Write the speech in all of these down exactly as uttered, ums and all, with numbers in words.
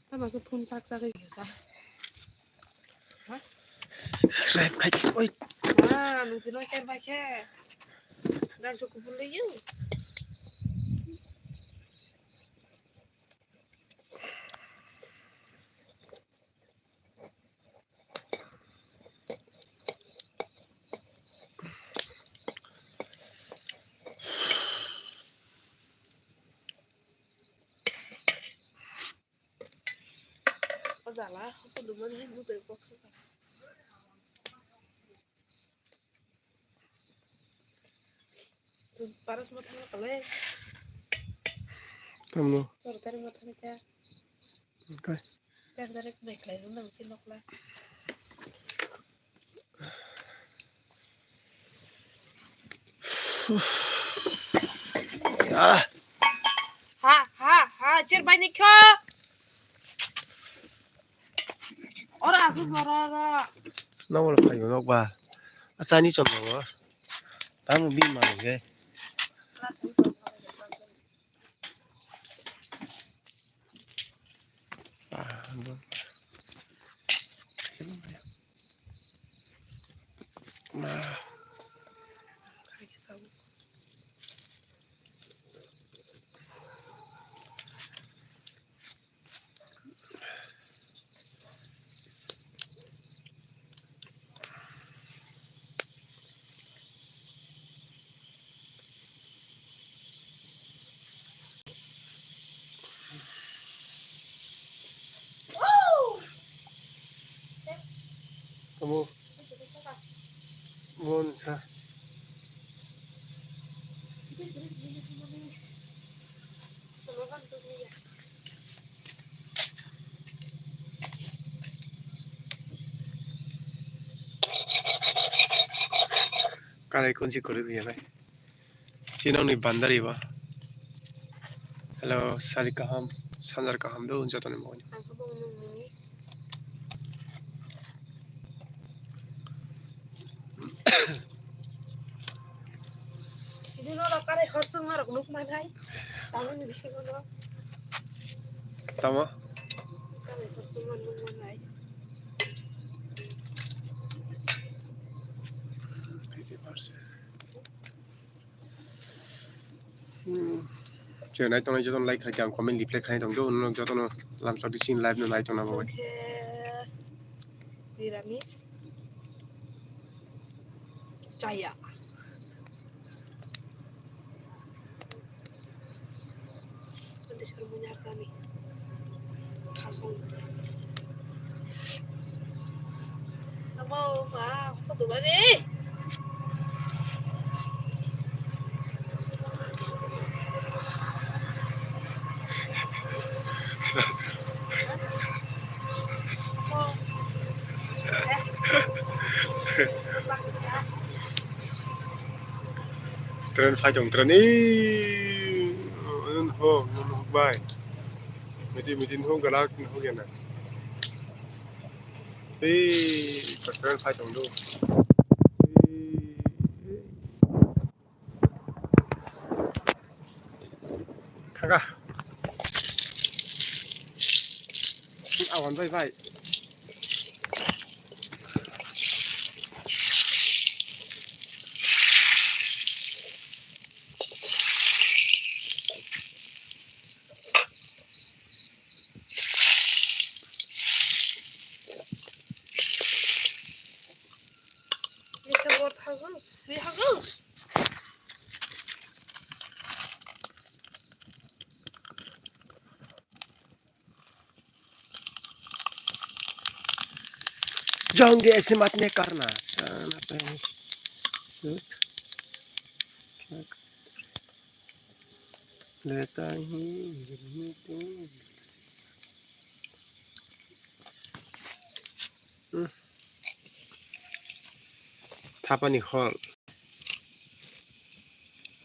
Tama se phone chak chak oi. Drive khai, oi. Ah, nung tino ker bai khe. Dar so kubul le yu. O jala, o kudumani hai mutai kok saka. Paras mathang kale. Tamno. Sor tari mathang kya. Kai. Ter tari bai khlai nang ti nokla. Ah. Ha, ha, ha, cher bai ni kho. Ora asus ora ora. Nang wala phayo nok ba. Asani chon ba. Tamo bi ma ge. Tamo. Bon sa. Kalai konsi kori biya nai. Chinoni bandari ba. Hello, sari kaham, sanjar kaham do jotoni moni. Bini ulo kare horsung marok nuk manai. Tamoni bisingo no. Tamo? Kare horsung mar nuk manai. Hmm. Je nai tongnai jotono like khai, ang comment reply khai tong do, jotono lamsok di sin live no nai tongna bo. Songkhe niramis chaya. Ante sar munyar sani. Thasong. Tamo ma, kho dugani. Train phai tong train. Ih, nun ho, nun ho bai. Miti miti nun ho galak nun ho gena. Ih, train phai tong do. Thangkha. Awan bai bai. Ri hago, ri hago. Jong de ese mat ne karna. Sana pen. Suk. Suk. Leta hi. Hmm. Thapani hol.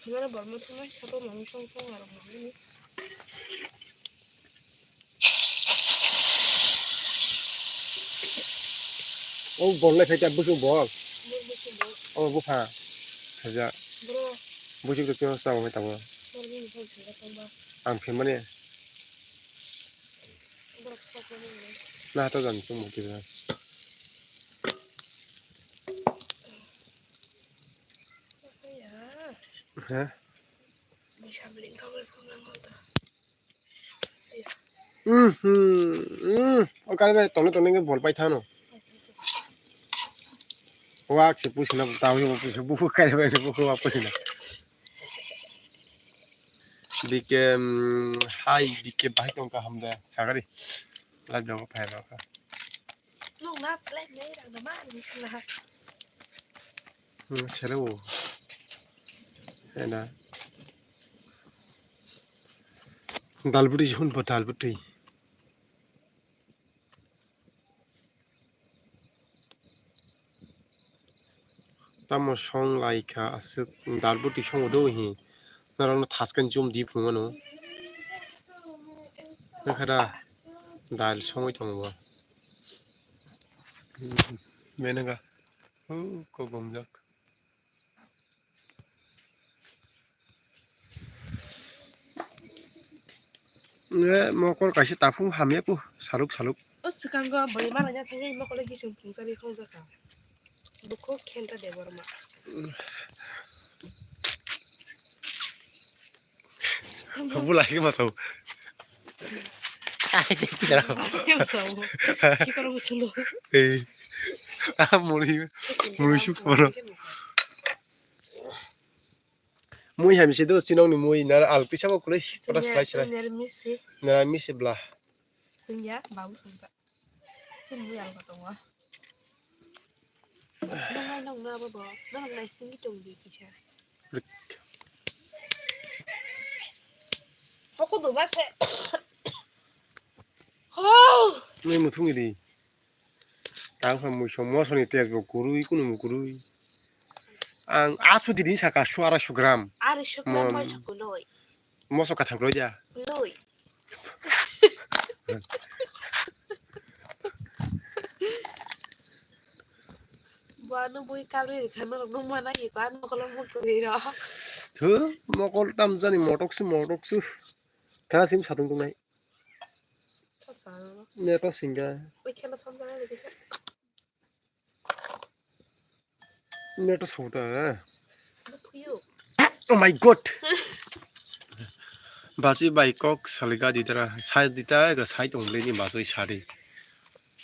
Himara borma thumai sato mami song song aro mami. O bol lai khaita busu bol. Bor busu bol. O bupha. Khaja. Bro. Busu to chino sa wai tabo. Bor bini bol khaja tongba. Ang phimani. Bor khaja tongba. Na to jan chung mo kibra. Ha? Hmm, hmm, hmm. O kali bai tongni tongni ke bol pai thano. Wak si pusi na ta wi pusi bu kai bai bu wa pusi na. Dike, hmm, hai dike bai tong ka hamda sagari. Live dong phai ba ka. Nung na play nei rang na ma ni sila. Hmm, sele wo. Ena. Dalbutwi si hun po dalbutwi. Tamo song lai kha aswk dalbutwi songo do hi. Norokno thasken jum di phunukmano. Nokha da dal songwi tongo bo. Menanga. Hu kobongjak. Eh, mokol kaisa taphung hamya po saluk saluk. O swkango bwrwi malaina thangwi mokol gising phungsari khongjak kha. Bukhuk Khenta Debbarma. Bula ke masau. Ai, de kira. Ai, masau. Ki koro musulo. Eh. Ah, muli, muli suk kono. Mui ham si do chinong ni mui na al pisa bo kulai. Pata slai slai. Nera misi. Nera misi bla. Singya, babu sungka. Sin mui al katongo. Nang nai nang na babo, nang nai singi tong di kisa. Poko do ba se. Oh. Nui muthung di. Tang pha mui som moso ni test bo kurui kunu mu kurui. Ang asu di di saka su ara su gram. Ara su gram mo- mai chakuloi. Moso kathang roi ja. Loi. Buano bui kabri rikha norok nung mana iko ano kolom mukri ro. Thu mokol tam jani motok su motok su. Kha sim satung tungnai. Neto singa. Oi khela somjana rikha. Neto sauta. Oh my god. Basui bai kok saliga ditara sai dita ga sai tong le ni basui sari.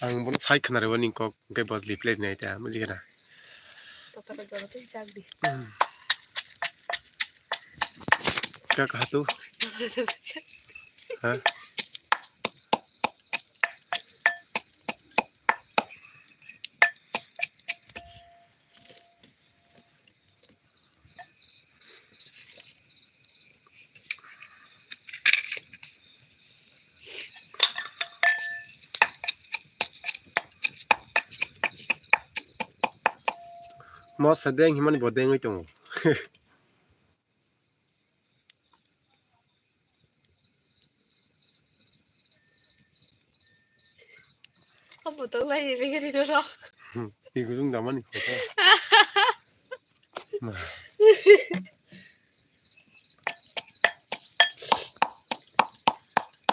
Ang bono sai khna rewa ni kok ke bos liplep nai ta muji kana. Kaka hatu. Ha? Mosa deng himani bo dengwi tongo. Obo tong lai ni bigiri norok. Hmm, hi gujung damani.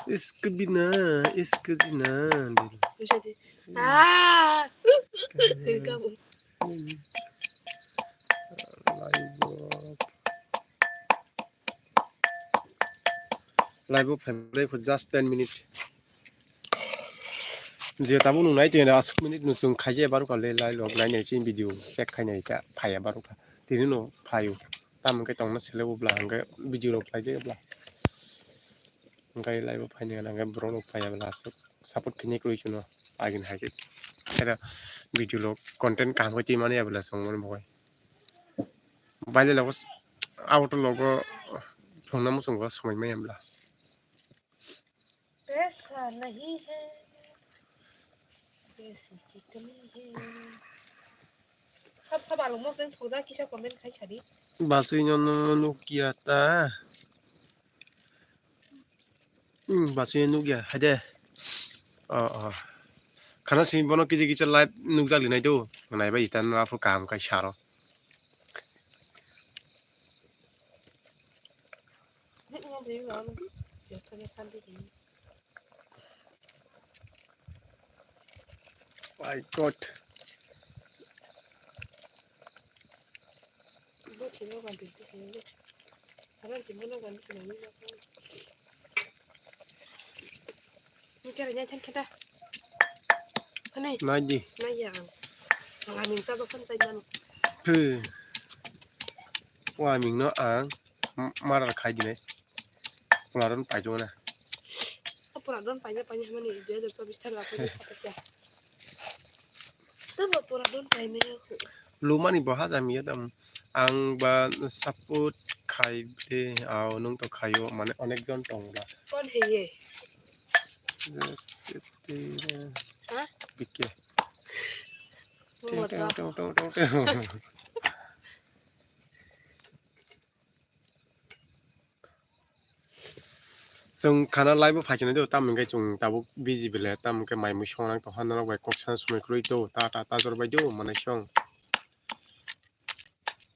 Iskabina, iskabina. Ah. Kamu. Live o phaibrai kho just ten minute. Je tabuk nung nai tongya aswk minute no chwng khaijaya barokha le live log nai nai chini video check khai nai kha phaiya barokha tini no phaio. Tamo khe tongna sele bwbla hwnkhe video rok khlaijaya bwla. Hwnkhe live o phaini hwnkhe borok rok phaiya bwla aswk support khainai kwrwi chwngno agini hai khe. Khe video rok content kaham khe twi mani ya bwla chwng mani bo hai. Bailai logo auto logo phone no muchungo somoi maya bwla. Paisa nahi hai, paisa ki kami hai. Sab sab along moseng thokjak kisa comment khai sadi. Basui no no nukya ta. Hmm, basui no nukya haide. Oh, oh. Khana simi bono kisa kisa live nukjak linai do. Naibai ita no aphuru kaham khai saro. My God. Naidi. Phe. Waming no ang murder khai dinai. Pura don pai dona. Pura don pai na pai na mani dui hajar chobis thang apa ni kata kya. Tabo pura don pai na. Lumani bo haja miya dam. Ang ba support khai de, ao nung to khayo, mane onek jon tong ba. Kon he ye? Yes, ete. Ha? Bike. Mo Teng, teng, teng, teng, teng, teng. Chwng khana live o phai chwnai do, tamo hwnkhe chwng tabuk busy bele, tamo hwnkhe mai mui songna tongkha, norok bai kok sana somoi kwrwi do, ta ta ta jor bai do, manai song.